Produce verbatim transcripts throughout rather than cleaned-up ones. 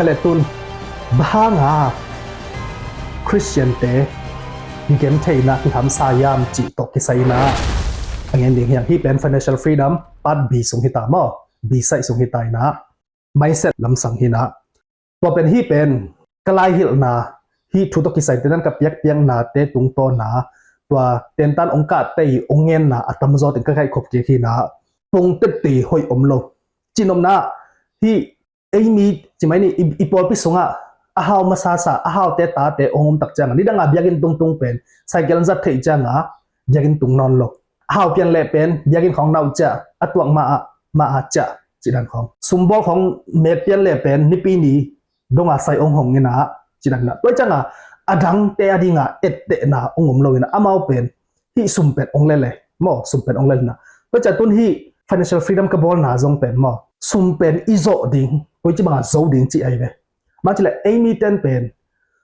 Ka le tun, bang hanga Christian te kigen theihna kihamsa hiam cih tawh kisai inah a ngen ding hiam? Hih pen financial freedom part B sung hita maw, B side sung hita inah mindset lamsang hinah. Tua pen hih pen ka laihilhna, hih thu tawh kisai tenan ka piakpiaknate tungtawna tua tentan ong kahtei ong ngenna a tamzaw teng ka kaihkhop kik hinah. Tung tette hoih om lo. Cinomna hih eimi cimai ni i, i pawlpi sungah a hau masasa, a haute tate ong om tak cianga nidanga biakinn tungtung pen cycle zat theih cianga biakinn tung nawn lo. A hau pian leh pen biakinn khawng nau ciah, a tuak ma a ma a ciah cidan khawng. Sumbawl khawng mek pian leh pen nipi ni donga sai ong hong inah cidan inah. Tua cianga a dangte a dinga ettehna ong om lo inah amau pen hih sum pen ong lele maw, sum pen ong lele inah. Tua cia tun hih financial freedom ka bawlna zong pen maw, sum pen i zawh ding, koici banga zo ding cih ahi ve. Bang cileh eimi ten pen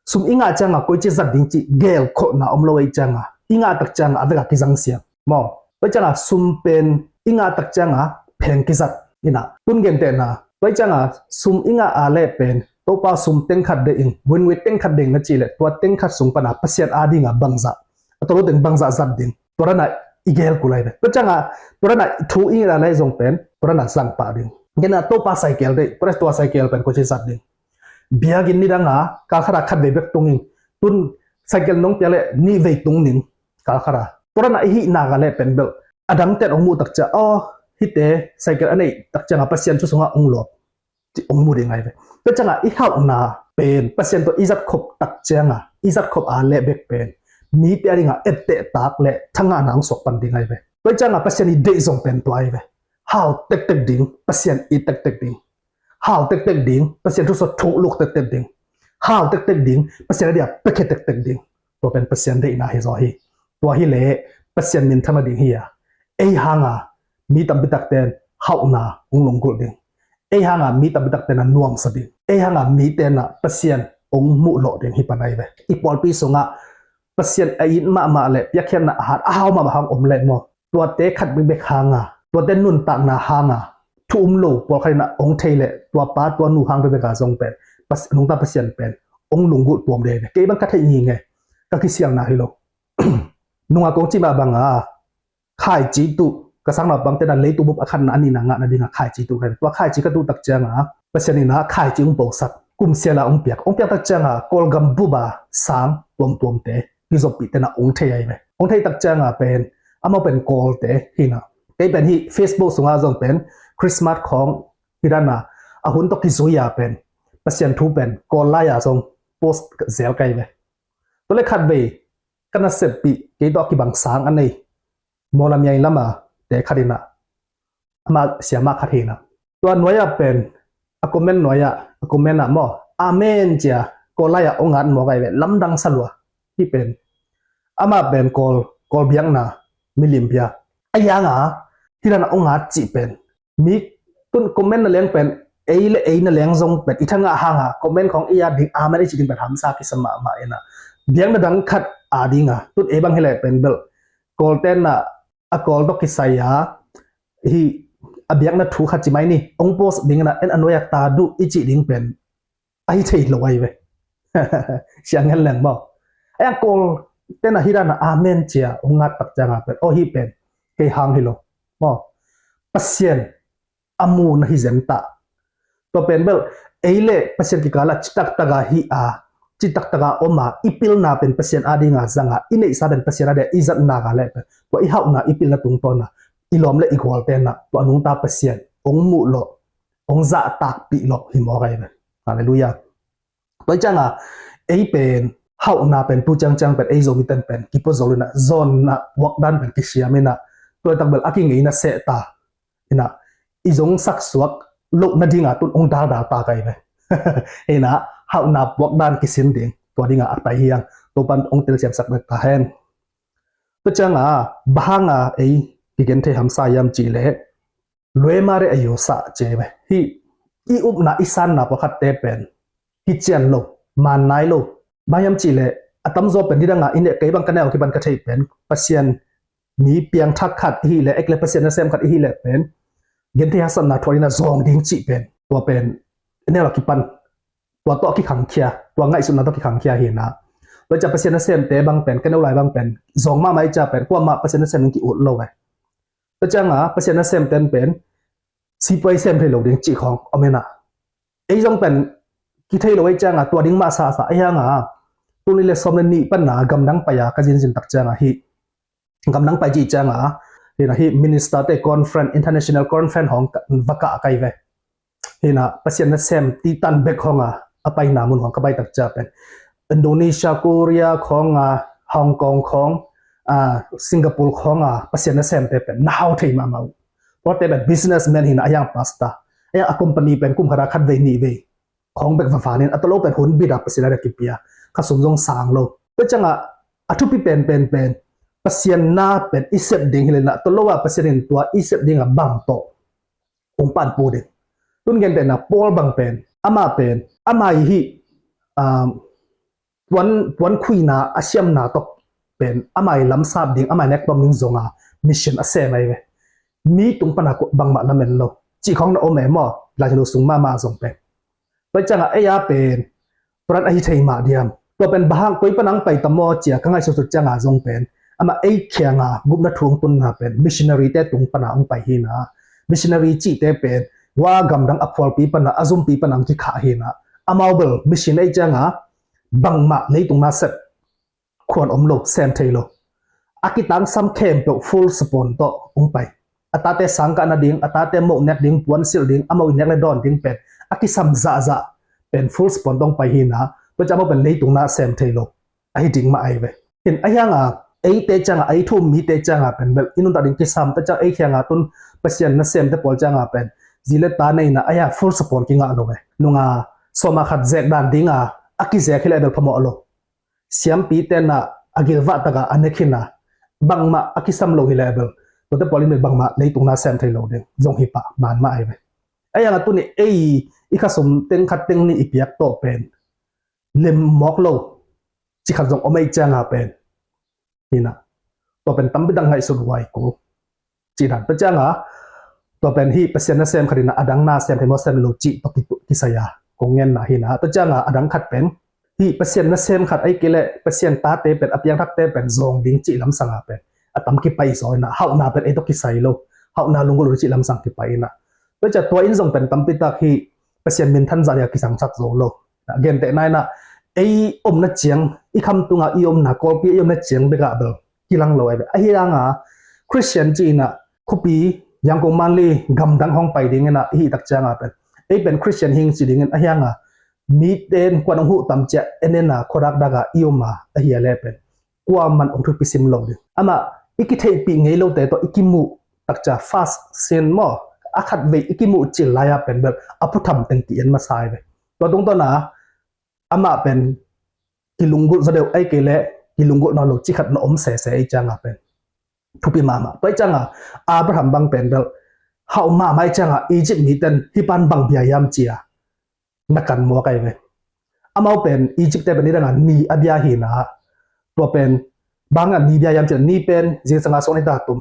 sum i ngah cianga koici zat ding cih gelkholhna om lo ei cianga i ngah tak cianga a veka kizang siam maw. Tua cianga sum pen i ngah tak cianga pheng kizat inah tun gentehna. Tua cianga sum i ngah a leh pen Topa sum tengkhat deih ing, buinwit tengkhat deih ing na cih leh tua tengkhat sung pana Pasian a dinga bangzah a tawluteng bangzah zat ding, tua dana i gel kul ahi ve. Tua cianga tua dana thu i ngah lai zong pen tua dana zang pah ding. Gena Topa cycle deih, Khrist tua cycle pen koici zat ding. Biakinn nidanga kalkhata khat vei bek tung ing. Tun cycle nong pia leh nih vei tung ning kalkhata. Tua dana i hih naka leh pen bel a dangten ong muh tak cia aw, hihte cycle a neih tak cianga Pasian thu sunga ong lawp cih ong mu ding ahi ve. Tua cianga i hauhna pen Pasian tawh i zat khop tak cianga i zat khop a leh bek pen mite a dinga etteh tak le thangahna ong suak pan ding ahi ve. Tua cianga Pasian i deih zong pen tua ahi ve. Hau tektek ding, Pasian i tektek ding. Hau tektek ding, Pasian thusua thukluk tektek ding. Hau tektek ding, Pasian a dia pekhe tektek ding. Tua pen Pasian deihna hi zaw hi. Tua hileh Pasian minthang nading hi a, ei hanga mi tampi takten hauhna ong lunggulh ding. Ei hanga mi tampi takten a nuamsa ding. Ei hanga miten a Pasian ong muh lawh ding hi pan ahi ve. I pawlpi sungah Pasian a it mahmah le piakkhiatna a hat a hau mahmah hang om leh maw, tuate khat bekbek hanga, tuate nuntakna hanga thu um lo pawlkhat inah ong thei leh tua pa tua nu hang bekbeka zong pen Pas- nungta Pasian pen ong lunggulh tuam dei ve. Kei bang ka theih nginge, ka kisialna hi lo. Nunga kong cih mah banga khaici tuh ka sang naupang tena leitung bup a khatna a nihna ngahna dinga khaici tuh ka hi. Tua khaici ka tuh tak cianga Pasian inah khaici ong posak, kum siala ong piak, ong piak tak cianga Kawlgam bupa sang tuamtuamte kizoppih tena ong thei ahi ve. Ong thei tak cianga pen amau pen Kawlte hinah. Kei pen hih Facebook sunga zong pen Christmas khawng hidana a hun tawh kizui a pen Pasian thu pen Kawl lai-a zong post zel ka hi ve. Tua le khat vei ka naseppih kei tawh a kibang sang a nei Mawlam yai lama te khat inah ama siama khat hinah. Tua nuai-ah pen a comment nuai-ah a comment ah maw, amen cia Kawl lai-ah ong at mawk ahi ve, lamdang salua. Hih pen amah pen Kawl, Kawl biakna milim pia a, ianga hidana ong at cih pen mi tun comment na leng pen ei le ei na leng zong pen i thangah hanga comment khawng i at ding, amen i cih ding pen hamsa kisa mahmah inah. Biakna dang khat a dinga tun ei bang hileh pen bel Kawl tenah a Kawl tawh kisai a hih a biakna thu khat cimai ni ong post ding inah en a nuai-ah ta duh i cih ding pen ahi thei lo ahi ve. Siang hen leng maw. Ai ang Kawl tenah hidana amen cia ong at tak cianga pen aw hih pen kei hang hi lo maw. Pasian a mu na hi zentah. Tua pen bel ei le Pasian kikala citaktaga hi a, citaktaga oma, i pilna pen Pasian a dinga zanga, i neihsa pen Pasian a dia i zatna ka le pen tua i hauhna i pilna tungtawna i lawm le i gual tenah tua nungta Pasian ong muh lawh, ong zahtakpih lawh hi mawk ahi ve. Halleluiah. Tua cianga ei pen hauhna pen tu ciangciang pen ei Zomiten pen kipua zo inah zonna puakdan pen kisiam inah tua tak bel a kingeina sehta inah i zong saksuak loh nadinga tun ong daldal ta ka hi ve. Inah hauhna puakdan kisin ding tua dinga a pai hiang Topan ong telsiamsak bek ta hen. Tua cianga bang hanga ei kigen thei hamsa hiam cih leh luema re a yusah cia ve. Hih i upna i sanna pawlkhatte pen kician lo, maan nai lo. Bang hiam cih leh a tamzaw pen nidanga i neh, kei bang ka neu a kipan ka theih pen Pasian mi piangthak khat i hih leh, ek le Pasian nasem khat i hih leh pen genthei haksatna thuak inah zawng ding cih pen tua pen neu a kipan tua tawh kikhangkhia, tua ngaihsutna tawh kikhangkhia hi na. Tua ciang Pasian nasemte bang pen, ka neu lai bang pen zong mahmah i cia pen kuamah Pasian nasem in ki-ut lo eh. Tua cianga Pasian nasemten pen sipuai sem thei lo ding cih khawng om hi na. Ei zong pen kithei lo ei cianga tua ding mah sasa ei hanga tuni le sawm le nih panna gamdang pai-a ka zinzin tak cianga hi gamdang pai cih cianga hi na, hi minister te conference, international conference hong va kah kai ve. Hi na, Pasian nasem titan bek khonga a paina mun khong ka pai tak cia pen Indonesia, Korea khonga, Hong Kong khong, a, Singapore khonga Pasian nasemte pen na hau thei mahmah uh. Tuate pen businessman hi na, a hiang pastor, a hiang a company pen kum khata khat vei nih vei khong bek va vanin, a tawh lo pen hun bit a Pasian a kipia, kha sum zong sang lo. Tua cianga a thupi pen pen pen Pasian na pen i sep ding hi le na, tawh lo a Pasian in tua i sep ding a bang tawh hong panpu ding. Tun gentehna Paul bang pen, amah pen, amah hi, um, puan, puan khuina a siamna tawh pen amah lamsap ding, amah nektom ding zonga mission a sem ahi ve. Mi tung pana bangmah lamen lo cih khong na om e maw, Lai Siangtho sung mahmah zong pen. Tua cianga ei a pen Tua dan ahi thei mah diam? Tua pen bang hang koi panang pai ta maw cia ka ngaihsutsut cianga zong pen amah ei khianga gupna thu hong tunna pen missionary te tung pana hong pai hi na. Missionary cihte pen hua gamdang a phualpi pana, a zumpi pana hong kikhah hi na. Amau bel mission ei cianga bangmah leitung na sep khuan om lo, sem thei lo. A kitangsam khempeuh full support tawh hong pai. A tate sangkah nading, a tate moh nek ding, puansilh ding, amau i nek le dawn ding pen a kisam zahzah pen full support tawh hong pai hi na. Tua ciang amau pen leitung na sem thei lo ahi ding mah ahi ve. Hin a hianga eite cianga, ei thu um mite cianga pen bel i nuntak ding kisam, tua ciang ei khianga tun Pasian nasemte pawl cianga pen zi le ta neina a hia full support kingah lo ve. Nunga sawma khat zek dan dinga a kizek hi le bel phamawh lo. Siampi tenah a gilvah taka a nek hina bangmah a kisam lo hi le bel, tuate pawl in bangmah leitung na sem thei lo ding zong hi pah man mah ahi ve. A hianga tuni ei i khasum teng khat teng nih i piak tawh pen lem mawk lo cih khat zong om ei cianga pen hi na. Tua pen tampi dang ngaihsut huai ko. Cih dan. Tua cianga tua pen hih Pasian nasem khat in a dang na sem thei maw, sem lo cih tua ki, kisai a kong ngenna hi na. Tua cianga a dang khat pen hih Pasian nasem khat ahih kei leh Pasian tate pen, a piangthakte pen zawng ding cih lamsanga pen a tam kipai zaw hi na. Hauhna pen ei tawh kisai lo, hauhna lunggulh lo cih lamsang kipai hi na. Tua ciang tua in zong pen tampi tak hih Pasian minthan zah ding a kisangsak zo lo. Gentehna in ah ei omna ciang, i khamtunga i omna, Kawlpi i omna ciang bekah bel kilang lo ahi ve. A hianga Christian ci-in ah khuapi Yangon, Manli, gamdang hong pai dingin ah i hih tak cianga pen ei pen Christian hing ci dingin a hianga miten kuan hong huh tam cia en en a khuadakdaka i om a, a hia le pen kuaman hong thupi sim lo ding. Amah i kitheihpih ngei lote tawh i kimuh tak cia first sin maw, a khat vei i kimuh cil lai-a pen bel a phutham teng ki-en masa ahi ve. Tua tungtawna amah pen kilunggulh zaw deuh ahih kei leh kilunggulh nawn lo cih khat na om sese ahih cianga pen thupi mahmah. Tua ahih cianga Abraham bang pen bel hauh mahmah ahih cianga Egypt miten hih pan bang bia hiam cia na kan mawk ahi ve. Amau pen Egypt te pen nidanga ni a bia hi na. Tua pen bang a ni bia hiam cia, ni pen zingsanga sawng ni ta tum.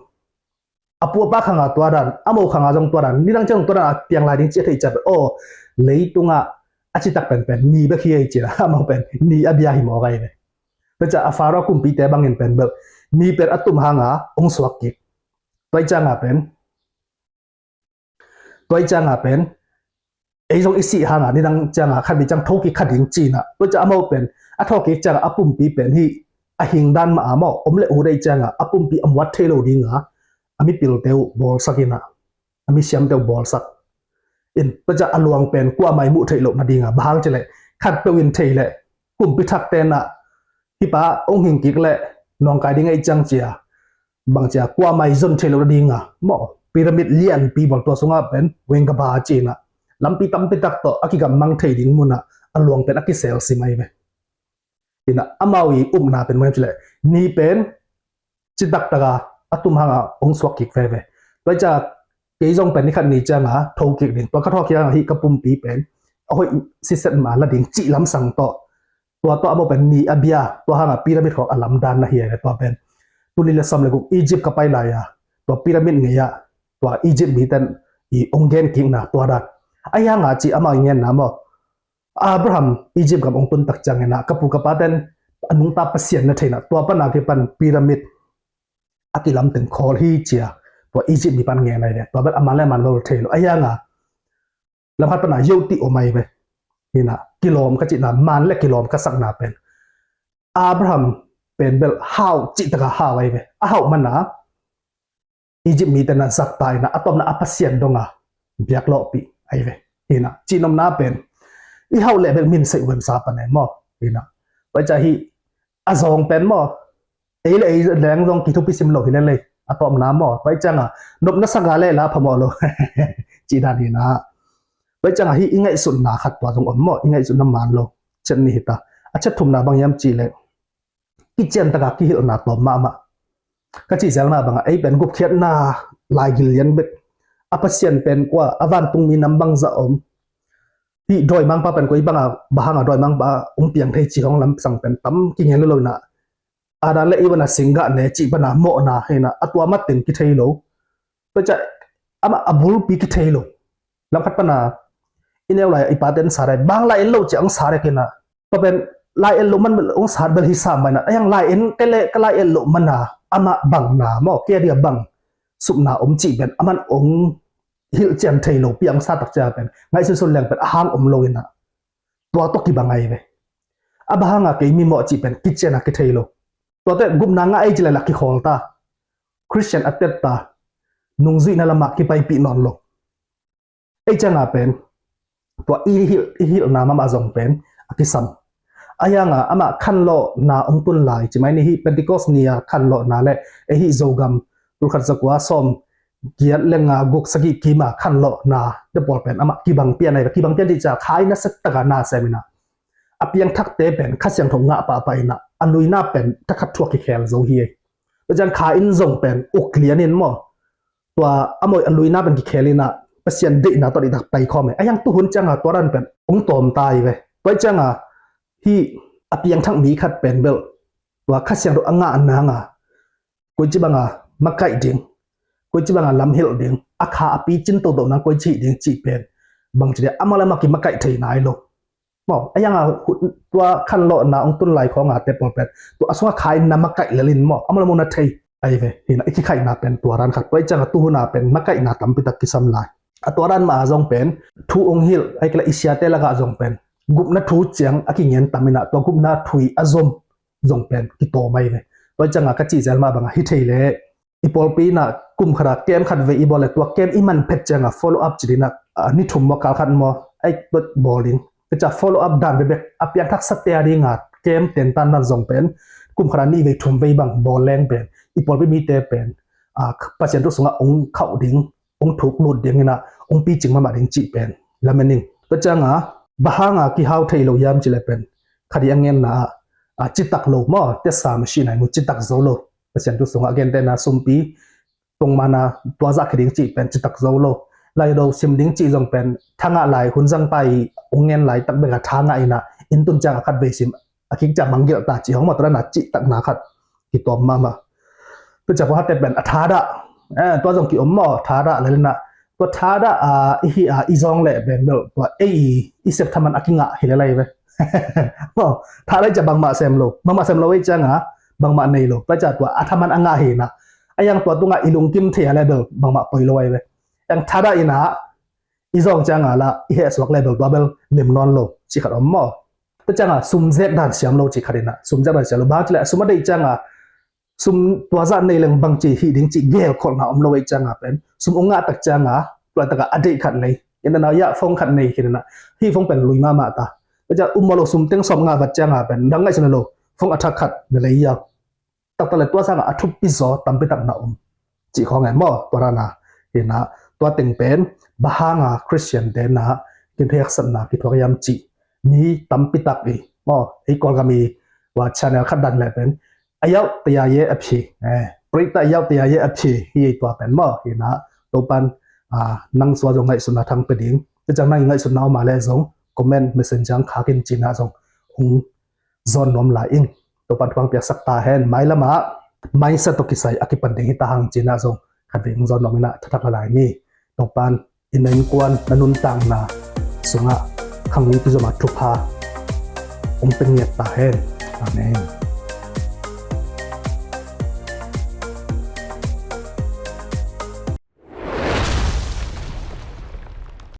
A pu a pa khanga tua dan, a mo khanga zong tua dan, nidang ciang tua dan a piang lai ding ci a theih ciang pen, aw, leitungah a citak penpen ni bek hi ei ci a, amau pen ni a bia hi mawk ahi ve. Tua ciang a Pharaoh kumpite bangin pen bel ni pen a tum hanga hong suak kik. Tua ahih cianga pen, tua ahih cianga pen ei zong i sih hanga nidang cianga khat vei ciang thokik kha ding ci-in ah, tua ciang amau pen a thawkkik cianga a pumpi pen hih a hing dan mah a maw om le ut ahih cianga a pumpi a muat thei lo dinga a mipilte uh bawlsak in ah, a misiamte uh bawlsak in, tua ciang a luang pen kuamah i muh theih loh nadinga, bang hang ci leh khatpeuh in thei leh kumpi thakte in ah hih pa hong hing kik leh nawngkai ding ahih ciang cia, bang cia kuamah i zon thei loh nadinga maw pyramid lianpi bawl, tua sungah pen Aqaba ci-in ah lampi tampi tak tawh a kigammang thei ding munah a luang pen a kiselsim ahi ve. In ah amau i upna pen bang hiam ci leh ni pen citak taka a tum hanga hong suak kik veve. Tua ahih cianga kei zong pen ni khat ni cianga thokik ding, tua ka thawkkik hanga hih ka pumpi pen a hoih siset mah la ding cih lamsang tawh, tua tawh amau pen ni a bia, tua hanga pyramid khawng a lamdan na hi ve. Tua pen tuni le sawm le guk Egypt ka pai lai-a tua pyramid ngei-ah tua Egypt miten i hong gen kikna tua dan. A hianga ci amau i ngenna maw, Abraham Egypt gam ong tun tak ciangin ah ka pu ka pa ten a nungta Pasian na thei in ah tua pan a kipan pyramid a kilam teng khawl hi ci a tua Egypt mi pan ngen ahi ve. Tua bel a man le a man lo thei lo a hiang a lam khat pan a yo ti om ahi ve. Hi in ah kilawm ka cihna man le kilawm ka sakna pen Abraham pen bel hau cih tak a hau ahi ve. A hau man a Egypt mi ten a zat ta in ah a tawpna a Pasian dong a biak lawhpih ahi ve. Hi in ah cihnopna pen i hau leh bel min seih uh vem sa pan e maw. Hi in ah pai ca hi a zawng pen maw ei le ei leng zong kithupi sim lo hi le lei a tawpna maw. Pai ciang a nopna sak a le la phamawh lo cih dan hi in ah. Pai ciang a hi i ngaihsutna khat tua zong om maw, i ngaihsutna man lo. Chet ni hi ta. A chet thumna bang hiam cih leh kician tak a kihilhna tawm mahmah. Ka cih zelna bang a ei pen gupkhiatna laigil lian bek a Pasian pen kua, a vantungmi nam bangzah om, hi dawimangpa pen kua, i bang a bang hang a dawimangpa ong piang thei cih hong lamsang pen tam kingen lo in ah Adam le Eve na singgah ne cih pan a mawhna hi in ah a tua mat teng kithei lo. Tua ciang amah a bulpi kithei lo. Lam khat pan a i neu lai i pa ten sa dai bang lai en lo ciang ong sa dek in ah tua pen lai en lo man ong sa bel hi sa mai in ah a hiang lai en te le ka lai en lo man a amah bang na maw, kei a dia bang supna om cih pen a man ong hilh cian thei lo piang sa tak ciang pen ngaihsunsun leng pen a hang om lo in ah tua tawh kibang ahi ve. A bang hang a kei mi mawh cih pen kician a kithei lo. Tuate gupna ngah ei ci le la kikhawl ta. Christian a tet ta. Nungzuihna lam a kipaipih nawn lo. Ei ciang a pen tua i hilh, i hilhna mahmah zong pen a kisam. A hiang a amah khanlawhna ong tun lai ci mai ni hi. Pentecost ni a khanlawhna le ei hi Zogam tulkhat zakua sawm giat le nga guk sagih kim a khanlawhna te pawl pen amah kibang pian ahi ve. Kibang pian cih ciang kha i nasia tak a na sem in ah a piangthakte pen Kha Siangtho ngah pahpah in ah a luina pen thakhat thuak kikhel zo hi. Tua ciang kha in zong pen uk lian in maw tua a mawi a luina pen kikhel in ah Pasian deihna tawh dihtak pai khawm e. A hiang tuhun ciang a tua dan pen ong tawm ta hi ve. Tua ciang a hi a piangthak mi khat pen bel tua Kha Siangtho a ngah nang a koici bang a makaih ding, koici bang a lamhilh ding, a kha a picin toto nang koici hih ding cih pen bangci dia amah le amah kimakaih thei nai lo. Maw a hiang a tua khanlawhna ong tun lai khawng a te pawl pen tua a sung a kha in na makaih lel in maw amah le amah na thei ahi ve. Hi in ah i kikhaihna pen tua dan khat. Tua i ciang a tuhun a pen makaihna tampi tak kisam lai. A tua dan mah a zong pen thu ong hilh ahi kei le i siate lak a zong pen gupna thu ciang a kingen tam in ah tua gupna thu i a zom zong pen kitawm ahi ve. Tua i ciang a ka cih zel mah bang a hi thei le i pawlpi in ah kum khat a kem khat vei i bawl le tua kem i man phet ciang a follow up ci ding in ah ni thum maw kal khat maw ei bawl ding. Ka cih a follow up dan bekbek a piangthak sate a ding a kem tentan dan zong pen kum khat a nih vei thum vei bang bawl leng pen i pawlpi mite pen Pasian thu sung a ong khauh ding, ong thuk lut ding in ah ong picing mahmah ding cih pen lamen ing. Tua ciang a bang hang a kihau thei lo hiam ci le pen khat i a ngenna ah citak lo maw, tesa machine a i mu citak zo lo. Pasian thu sung a gentehna sumpi tongmana tua zah khe ding cih pen citak zo lo. Laido sim ding cih zong pen thangah lai hun zang pa i ong ngen lai tak bek a thangah in ah inn tun ciang a khat vei sim a kik ciang manggelh ta cih hong maw tua dan a cihtakna khat kitawm mahmah. Tua ciang pawlkhatte pen a thadah tua zong kiom maw, thadah le in ah tua thadah a i hi a i zawng leh pen bel tua ei i sep thaman a kingah hi le lai ve. Maw thadah i ciang bangmah sem lo, bangmah sem lo ei ciang a bangmah nei lo. Tua ciang tua a thaman a ngah hi in ah a hiang tua tungah i lungkim thei a le bel bangmah poi lo ai ve. Hiang thadah in ah i zawng ciang a la i hehsuak le bel tua bel lem nawn lo cih khat om maw. Tua ciang a sum zek dan siam lo cih khat in ah sum zek dan siam lo bang ci le a sum a deih ciang a sum tua zah nei leng bangci hih ding cih gelkholhna om lo ei ciang a pen sum ong ngah tak ciang a tua tak a a deih khat nei in ah na ya phone khat nei khin in ah hih phone pen lui mahmah ta. Tua ciang um maw lo sum teng sawm ngah vat ciang a pen dang ngaihsun lo phone a thak khat na lei ia. Taktak le tua sang a a thupi zaw tampi tak na om cih khawng e maw tua dan a. Hi in ah tua teng pen bang hang a Christian te na kinpheksatna kithuak hiam cih mi tampi tak i maw ei Kawlgam i wa channel khat dan le pen a yau taya ye a phi, eh, prit a yau taya ye a phi hi ei tua pen maw. Hi in ah Topan nang sua zong ngaihsutna thang pe ding. Tua ciang nang i ngaihsutna om a le zong comment messenger khakin ci in ah zong hong zawn nuam lai ing. Topan thuang piaksak ta hen. Mailam ah mindset tawh kisai a kipan ding hi ta hang ci in ah zong khat vei hong zawn nuam in ah thathak la lai ni. Topan i na innkuan na nuntakna sungah khangluite zomah thupha hong pia ngiat ta hen. Amen.